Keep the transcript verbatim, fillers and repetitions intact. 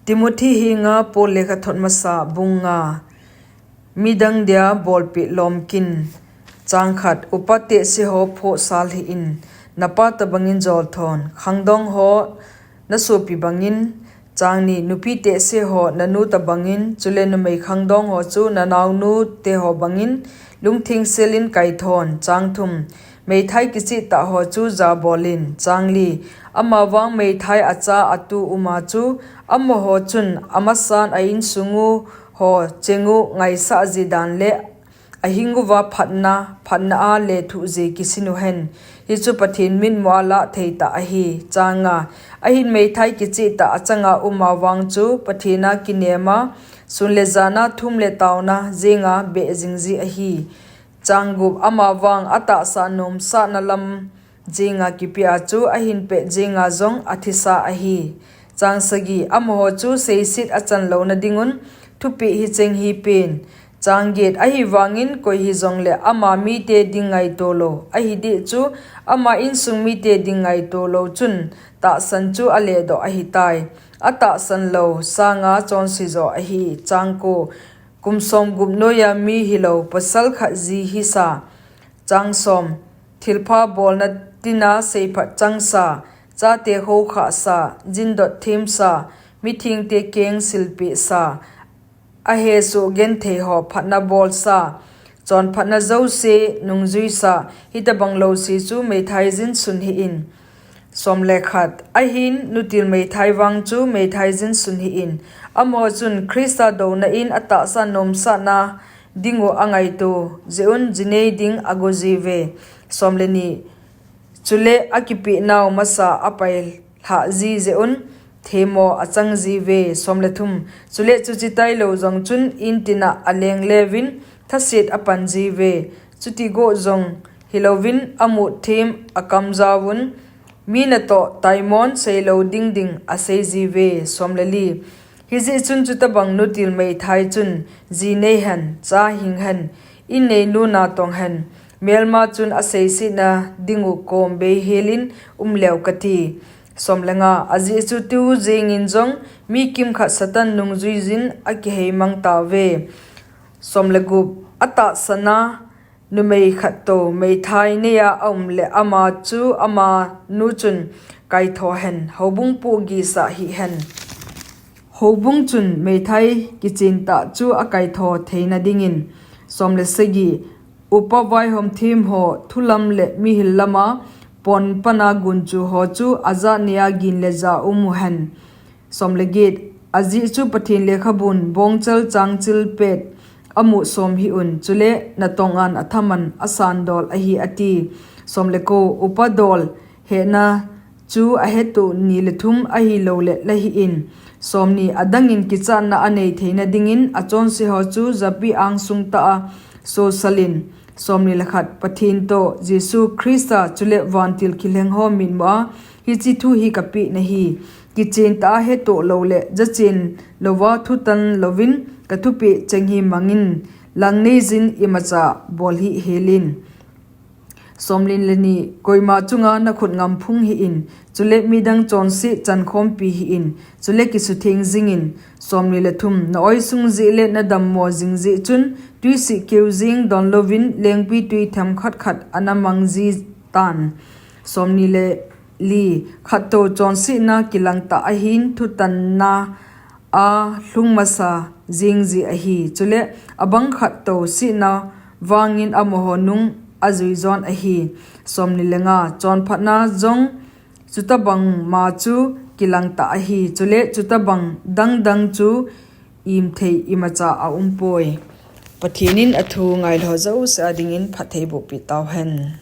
Timothy henga Paul lekhathot masa, bung nga. Midang dia bolpeh lomkin. Chang khat. Upa tehse ho phohsal hih in, napa tobangin jolthon. Khangdong ho nasopi bangin. Chang ni. Nupi tehse ho nanu tobangin, chule numei khangdong ho chu nanaonu teho bangin, lungthengselin kaithon. Chang thum. Meithai kichehtah ho chu jabolin. Chang li. Amavang meithai acha atu uma chu, amaho chun amasan a-insungu ho chengu ngaisah ji dan le, ahinguva phatna, phatna a lethuh ji kisin uhen. Hichu Pathen mitmua lah theitah ahi. Chang nga. Ahin meithai kichehtah achanga uma vang chu, Pathen a kinema, sun le jana, thum le taona jenga behjing ji ahi. Chang gup. Amavang atahsa nomsahna lam jenga kipea chu ahinpet jenga jong athisa ahi. Chang sagi. Amaho chu seiset achan louna dingun thupeh hicheng hipen. Chang get. Ahivangin koi hijongle ama mite ding ngaito lou, ahideh chu ama insung mite ding ngaito lou chun tahsan chu aledoh ahitai. Atahsan lou sanga chonsejo ahi. Chang ko. Kum somgup noiya mi hilou pasal khat ji hisa. Chang som. Thilpha bolna tina seiphat changsa, chate khoukhahsa, jindot themsa, mithengte keng silpehsa, ahesoh genthei ho phatna bolsa, chonphatna jouse nungjuisa, hitobang louse chu meithaijin sun hih in. Som le khat. Ahin nutil meithai vang chu meithaijin sun hih in. Amaho chun Christa douna in atahsa nomsahna dingu angaito jeh un jinei ding ago jiuve. Som le ni. Chule akipehnau masa apailhah ji jeh un themmo achang jiuve. Som le thum. Chule chuche tailou jong chun intina aleng leuvin thaset apan jiuve. Chuti goh jong hilouvin amut them akam jaovun, mi natoh taimon seilou dingding asei jiuve. Som le li. Hijeh chun chutobang nutil meithai chun ji neihen, cha hinghen, in neinu natonghen, melma chun aseisetna dingu kom beihelin umleu kati. Som le nga. Ajeh chu tu jengin jong mi kimkhat Satan nungjuijin akiheimang tauve. Som le gup. Atahsana numei khattou meithai neiya aum le ama chu amanu chun kaithohen, houbung pohgisah hihen. Houbung chun meithai kichentah chu akaitho theina dingin. Som le sagi. Upa vaihom themho thulam le mihil lama pon pana gunchu ho chu ajat neiya gin le ja um uhen. Som le get. Ajeh chu Pathen lekhabun bongchal changchil pet amu som hih un, chule natongan athaman asandol ahi ati. Som le ko. Upa dol hehna chu ahetoh ni le thum ahiloule la hih in. Som ni. Adangin kichatna anei theina dingin achonse ho chu japi angsung tah a sosalin. Som ni le khat. Pathen toh, Jesu Christa chule vantil kilheng ho mitmua hiche thu hi kapeh nahi. Kichentah a hetoh loule jachen louva thutan louvin kathupeh cheng hi mangin, langneijin imacha bol hih helin. Som li le ni. Koima chunga nakhut ngamphung hih in, chule midang chonset chankhompi hih in, chule kisutheng jingin. Som li le thum. Na oisung jeh le nadammo jing jeh chun, twisih keu jeng donlouvin lengpitwi themkhat khat ana mang jitan. Som ni le li. Khattou chonsetna kilangtah ahin thutanna a lhung masa jengji ahi. Chule abang khattou sihna vangin amaho nung ajuijon ahi. Som ni le nga. Chonphatna jong chutobangma chu kilangtah ahi. Chule chutobang dangdang chu imthei imacha aumpoi. Pathen in athu ngailhou jouse a dingin phatthei bohpeh tauhen.